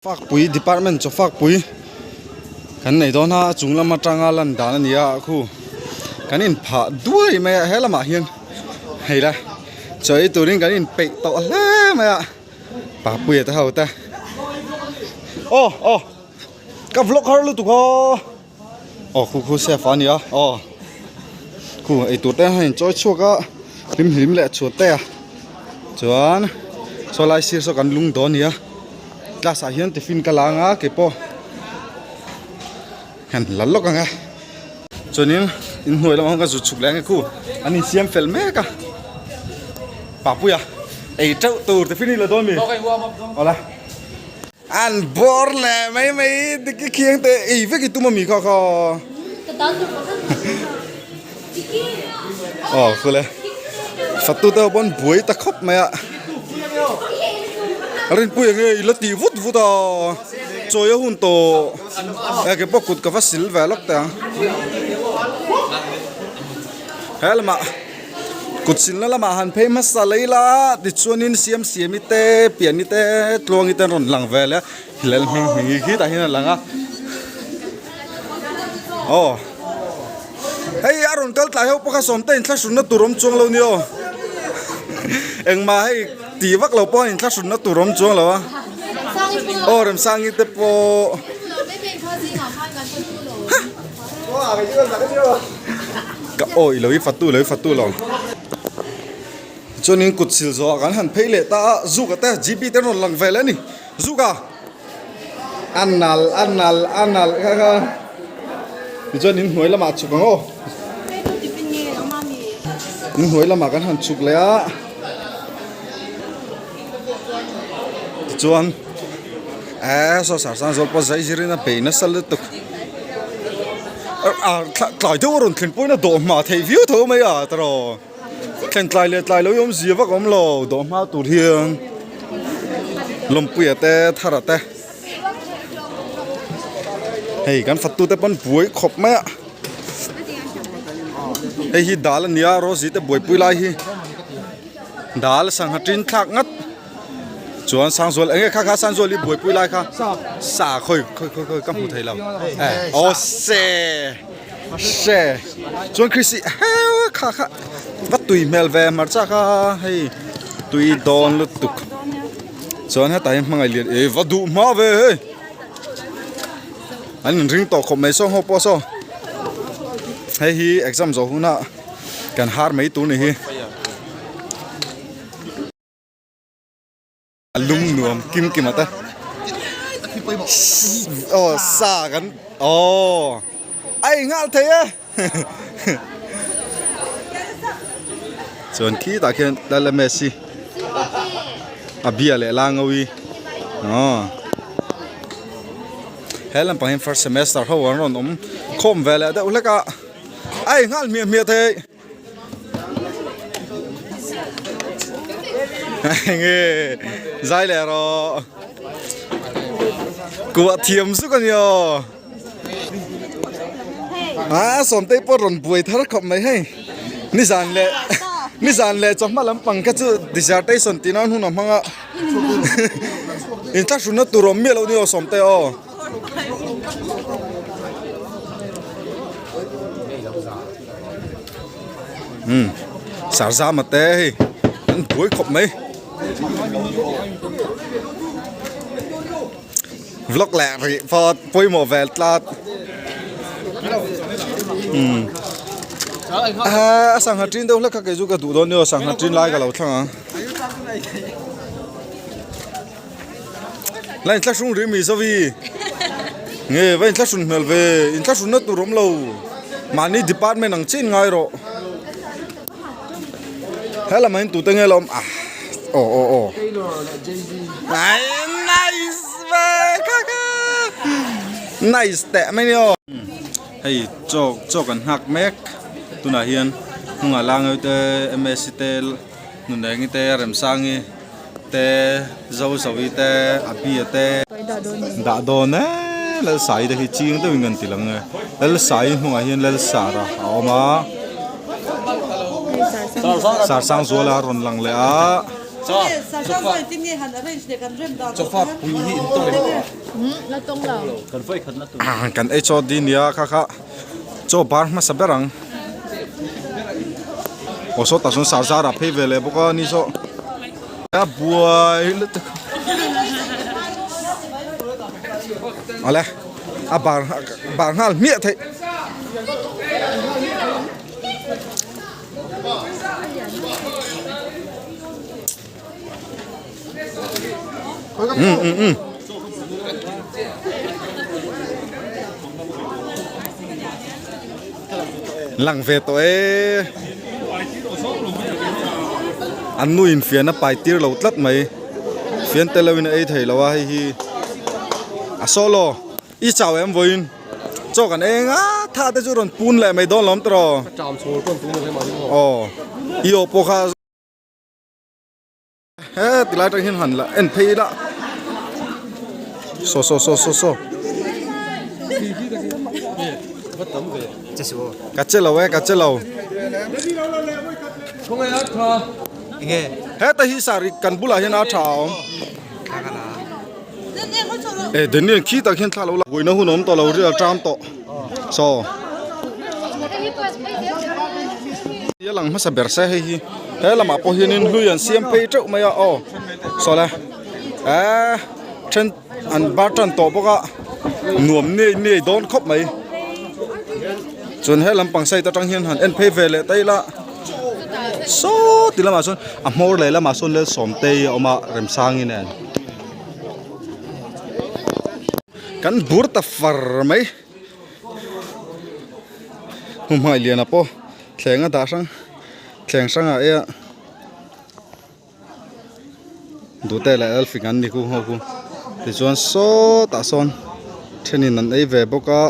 Fakpui department chaw fakpui kan nei dawn a a chung lam atanga lan dan a ni a khu kan in phah duai mai a he lamah hian hei la chaw ei turin kan in peih tawh hle mai a papuia te ho te aw aw ka vlog har lutuk aw. Aw khu khu chef a nia aw khu eitur te hian chawi chhuak a hlim hlim leh chhuat te a chuan saw lai sir saw kan lung dawn a nia class ah hian tiffin ka la anga keipawh han la lawk ang e chuanin inhnuai lamah ka zut chhuk leh ang e khu an insiam fel mek a papuia ei teuh tur tiffin hi la dawn mi awle. An bawr leh mai mai dik i khiang te ei vek i tum ami kha kha. Aw khule fatu te pawn buai ta khawp mai a rinpui enge i la tih vut vut a chawi a hun tawh e ke pawh kut ka va sil ve lawk teh ang he lamah. Kut silna lamah han phei hmasa lei la tichuanin siam siami te piani te tluangi te an rawn lang vel a lel hming hming hi khitah hian a lang a aw hei a rawn kal tlai ho pawh kha sawmte inthlahrunna tur awm chuang lo ni aw engmah hei tih vak lo pawh inthlahrunna tur awm chuang lo a aw remsangi te pawh. Ka awi lo i fatu lo i fatu lo. Chuanin kut sil zawh ah kan han phei leh ta a, Zuka te GB te an rawn lang ve leh a ni. Zuka! A nal a nal a nal kha kha. Tichuan in hnuai lamah chhuk ang aw. In hnuai lamah kan han chhuk leh a. Tichuan eee saw sar sang zawk pawh zai zirin a bei nasa lutuk ah tlai deuh a rawn thlen pawhin a dawh hma theih viau tho mai a tiraw thlen tlai leh tlai lo hi awmzia vak a awm lo dawh hma tur hian lawmpuia te thara te hei kan fatu te pawn buai khawp mai a hei hi dal a nia rose te buaipui lai hi. Dal sangha tin thlak ngat chuan sangzual enge kha kha sangzual i buaipui lai kha sa khawi khawi khawi khawi ka hmu thei lo aw se se chuan krisi heu kha kha va tui hmel ve hmarcha kha hei tui dawn lutuk chuan hetah hian hmangaih lian eh va duh hma ve hei an inring tawh khawp mai saw ho pawh saw hei hi exam zawh hunah. Kan har mai tur ni hi. A lum nuam kim kim ata. Aw sa kan aw ai nghal thei e. Chuan khi tah khian Lal Messi a bia leh la ngawi. Aw he lampang hian first semester ho an rawn awm khawm ve leh deuh hlek a. Ai nghal hmiah hmiah thei. Nge zai leh rawh. Kuah thiam zuk a ni aw. A sawmtei pawh rawn buai thar khawp mai hei. Nizan leh nizan leh chawhma lampang kha chu dissertation tih nan hun a hmang a. Inthlahrunna tur awm miah loh ni aw sawmtei aw. Umm sarzama te hei an buai khawp mai vlog leh rih phawt pawimawh vel tlat umm a sangha tin deuh hlek kha kei chu ka duh dawn nia sangha tin lai ka lo thlang ang. La inthlahrung rih mi Zovi. Nge va inthlahrun hmel ve inthlahrun na tur awm lo mahni department ang chin ngai rawh. He lamah hian tute nge la awm ah aw aw aw. Ai nice ve kha kha nice teh mai ni aw. Hei chaw chaw kan nghak mek tunah hian hnungah langawi te msc te Nunengi te Remsangi te Zozovi te Abia te dah dawn e Lalsai te hi ching deuhin kan ti lang e Lalsai hnungah hian Lalsara a awm a Sarsangzuala a rawn lang leh a. Kan ei chaw di nia kha kha chaw bar hmasa ber ang aw sawtah sawn sar zar ah phei ve leh bawk a ni saw a buai lutuk awle a bar bar nghal hmiah theih. Lang ve tawh e. An nu in fian a pai tir lo tlat mai. Fian tel lo in a ei thei lo a hei hi. A solo. I chau em vawiin chaw kan eng a tha te chu rawn pun leh mai dawn lawm tawh. Aw i aw pawh kha. He tilai atang hian han la en phei ila saw saw saw saw saw ka che lo e ka che lo heta hi sari kan bulah hian a tha a awm e Daniel khi tak hian thla lo la buaina hun awm tawh lo rial ṭam tawh saw a lang hmasa ber se hei hi he lamah pawh hianin hlui an siam phei teuh mai a aw saw le eee then an bar tan tawh bawk a nuam nei nei dawn khawp mai chuan he lampang side atang hian han en phei ve leh ta ila saw ti lamah sawn a hmawr leh lamah sawn Lalsawmtei a awm a Remsangi nen kan bur ta far mai hmuhmai liana pawh thleng a dah hrang thleng hrangah e a duhte leh elfin an ni khu ho khu tichuan sawtah sawn thenin an ei ve bawk a.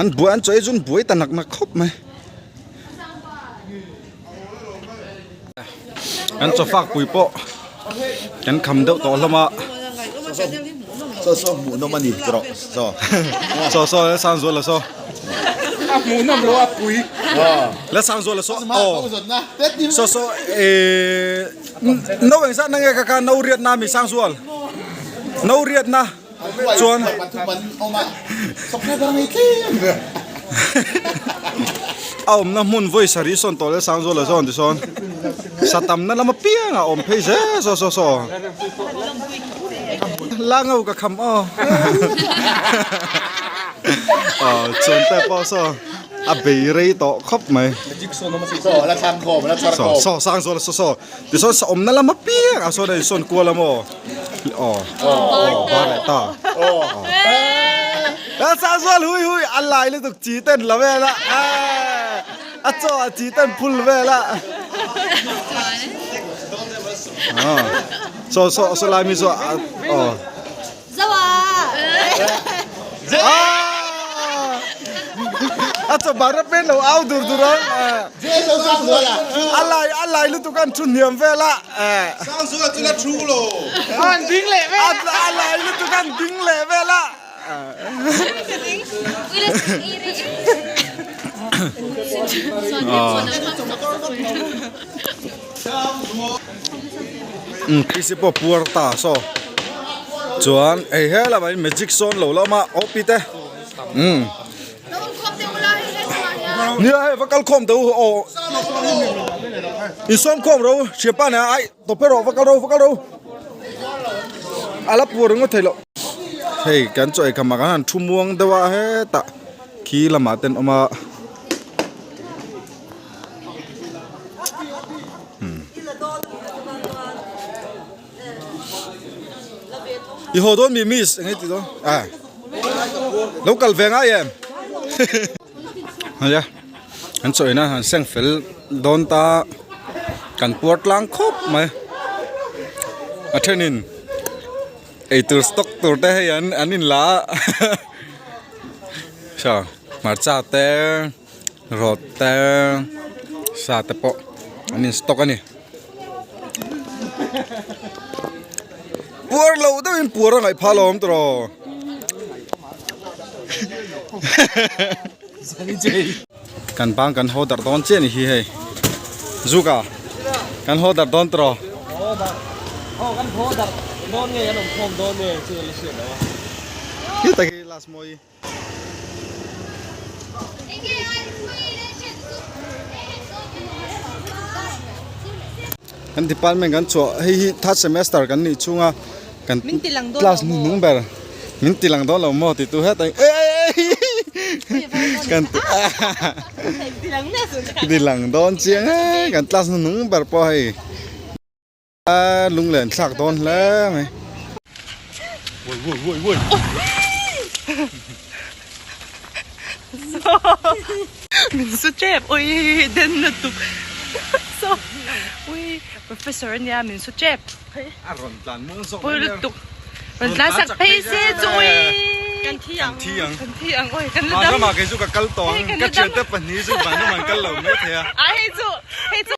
An buai an chaw ei chu an buai ta nak nak khawp mai. Kan chaw fak pui pawh kan kham deuh tawh hlawm a. Saw saw hmuh nawm a ni ti rawh saw. Saw saw la sang zual la saw. A hmuh nawm lo a pui. La sang zual la saw. Aw. Saw saw eh no eng zat na nge ka kha no riat na mi sang zual. No riat na. Chuan a awmna hmun vawi sarih sawn tawh leh sang zawh leh zawn ti sawn sa tamna lam apiang a awm phei zel saw saw saw la ngau ka kham aw aw chuan te pawh saw a bei rei tawh khawp mai saw saw sang zawh leh saw saw Tichuan sa awmna lam apiang ah sawn a insawn kual a maw? Aw aw bar leh ta. Aw sa zual hui hui a lai lutuk chi ten la vel a a chaw ah chi ten phul vel a. Saw saw saw lai mi saw aw. A chaw bar a pen lo au dur dur ang. A lai a lai lutuk an thu hniam vel a. An ding leh vel a. A lai lutuk an ding leh vel a. Krisi pawh puar ta saw chuan hei he lamah hian magic sawn lo la awm a aw pi te umm nia hei va kal khawm teh u aw insawm khawm ro thianpa nen ai tawp erawh va kal ro va kal ro a la puar ringawt thei loh hei kan chaw ei khamah kan han thu muang deuh a hetah khi lamah te an awm a. I haw dawn mi miss eng ti dawn a lo kal ve ngai em hei an chaw ina han seng fel dawn ta kan puar tlang khawp mai a thenin eitur stock tur te hei an an in la a saw hmarcha te. Rawt te sa te pawh an in stock a ni. Puar lo deuhin puar a ngaih phah lo awm tawh. Kan bang kan haw darh dawn chiah ni hi hei. Zuka kan haw darh dawn tawh. Haw darh. Haw kan haw darh dawn nge kan awm khawm dawn nge chu ka la hriat lo a. Hi tak hi last mawi. Kan department kan chhuah hei hi third semester kan nih chhunga kan class hnuhnung ber min ti lang dawn lo maw ti tu het a kan ti lang dawn chiang e kan class hnuhnung ber pawh hei. A lunglen thlak dawn hle mai. Min su tep ui den lutuk so ui professor ania min su tep A rawn tlan muang zawk pui lutuk rawn tlan sak phei se chu ui kan thi ang kan thi ang ui kan la dam Vanramah kei chu ka kal tawh ang ka thiante pahnih chu Vanram an kal lo mai thei a a hei chu hei chu.